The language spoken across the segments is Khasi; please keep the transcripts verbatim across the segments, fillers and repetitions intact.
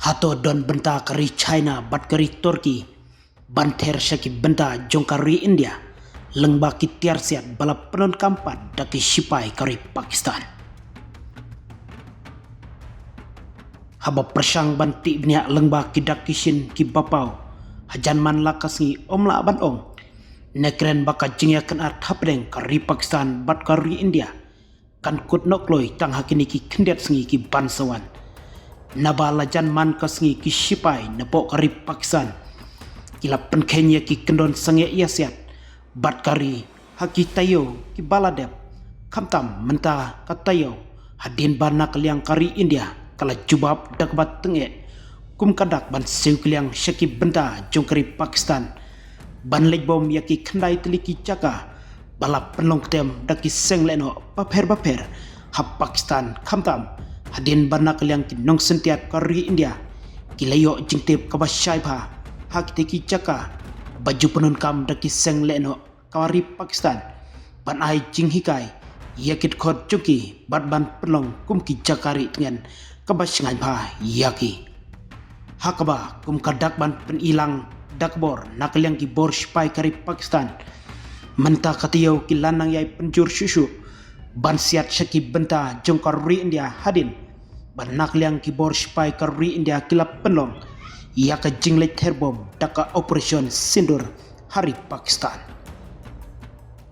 Hato don bynta ka ri China bad ka ri Turkey ban ther sha ki bynta jong ka ri India lyngba ki tiar siat ba la pyndonkam pat da ki sipai ka ri Pakistan? Haba pyrshang ban tih bniah lyngba ki dak ki shin kiba paw hajan man la ka sngi, ym lah ban ong ne kren ba ka jingïakynad hapdeng ka ri Pakistan bad ka ri India kan kut noh kloi tang ha kine ki khyndiat sngi kiban sa wan. Naba lajan man ka sngi ki sipai napoh ka ri Pakistan ki la pynkheiñ ïa ki kyndon sangeh ïa siat bad ka ri ha ki taïew kiba la dep. Khamtam mynta ka taïew hadien ba na ka liang ka ri India ka la jubab da kaba tyngeh kum ka dak ban siew kylliang sha ki bynta jong ka ri Pakistan ban leit bom ïa ki khyndai tylli ki jaka ba la pynlong ktem da ki seng lehnoh bapher bapher ha Pakistan. Khamtam hadien ba na ka liang ki nongsyntiat ka ri India ki la ïoh jingtip kaba shai bha ha kitei ki jaka ba ju pyndonkam da ki seng lehnoh ka ri Pakistan ban ai jinghikai ïa ki dkhot jong ki bad ban pynlong kum ki jaka rieh tngen kaba shngaiñ bha ïa ki. Ha kaba kum ka dak ban pyni lang da ka bor na ka liang ki bor sipai ka ri Pakistan, mynta ka taïew ki la nang ïai pynjur shuh shuh ban siat sha ki bynta jong ka ri India hadien ba na ka liang ki bor sipai ka ri India ki la pynlong ïa ka jingleit ther bom da ka Operation Sindoor ha ri Pakistan.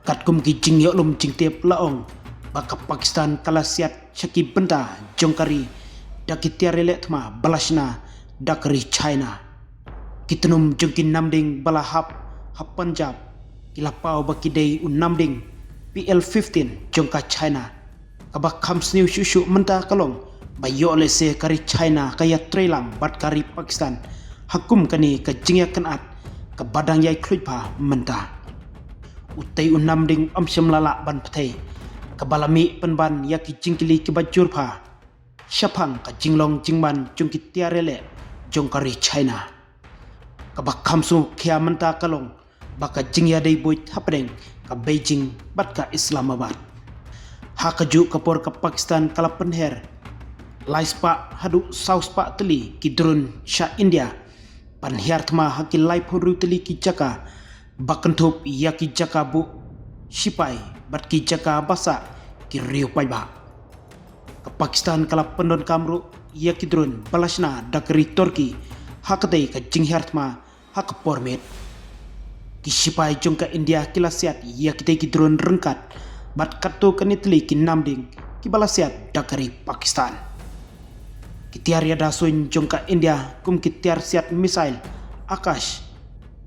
Katkum ki jingïohlum jingtip la ong ba ka Pakistan ka la siat sha ki bynta jong ka ri da ki tiar ïaleh thma ba la shna da ka ri China. Ki tnum jong ki namding ba la hap ha Punjab ki la paw ba ki dei u namding P L fifteen jong ka China. Kaba kham sniew shuh shuh mynta ka long ba ïoh lehse ka ri China ka ïatreilang bad ka ri Pakistan ha kum kane ka jingïakynad kaba dang ïai khluit bha mynta. Utei u namding ym shym la lah ban pyrthei kaba la mih pynban ïa ki jingkylli kiba jur bha shaphang ka jinglong jingman jong ki tiar ïaleh jong ka ri China. Kaba kham sngewkhia mynta ka long ba ka jingïadei buit hapdeng ka Beijing bad ka Islamabad. Ha kajuh ka por ka Pakistan ka la pynher lai spah haduh saw spah tylli ki drone sha India ban hiar thma ha ki laiphew hynriew tylli ki jaka ba kynthup ïa ki jaka buh sipai bad ki jaka ba sah ki riew paidbah. Ka Pakistan ka la pyndonkam ruh ïa ki drone ba la shna da ka ri Turkey ha katei ka jinghiar thma ha ka por miet. Ki sipai jong ka India ki la siat ïa kitei ki drone ryngkat bad katto katne tylli ki namding kiba la siat da ka ri Pakistan. Ki tiar ïada suiñ jong ka India kum ki tiar siat missile Akash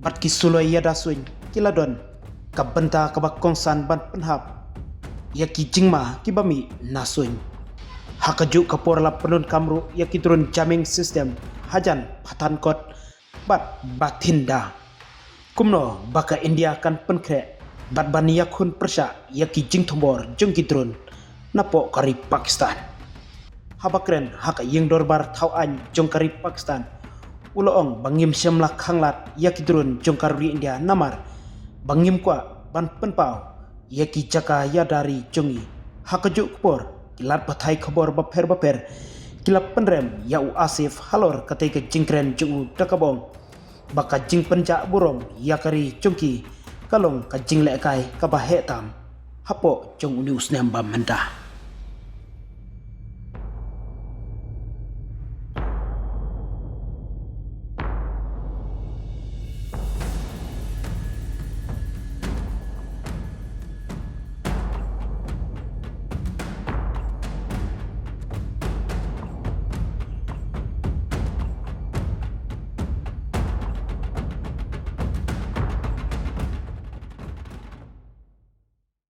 bad ki suloi ïada suiñ ki la don ka bynta kaba kongsan ban pynhap ïa ki jingma kiba mih na suiñ. Ha kajuh ka por la pyndonkam ruh ïa ki drone jamming system hajan Pathankot bad Bathinda. Kumno ba ka India kan pynkhreh bad ban ïakhun pyrshah ïa ki jingthombor jong ki drone napoh ka ri Pakistan? Haba kren ha ka ïing dorbar thaw aiñ jong ka ri Pakistan, u la ong ba ngim shym la khanglad ïa ki drone jong ka ri India namar ba ngim kwah ban pynpaw ïa ki jaka ïada ri jong ngi. Ha kajuh ka por ki lad pathai khubor bapher bapher ki la pynrem ïa u Asif halor katei ka jingkren jong u da kaba ong ba ka jingpynjah burom ïa ka ri jong ki ka long ka jinglehkai kaba heh tam hapoh jong une u snem ba mynta.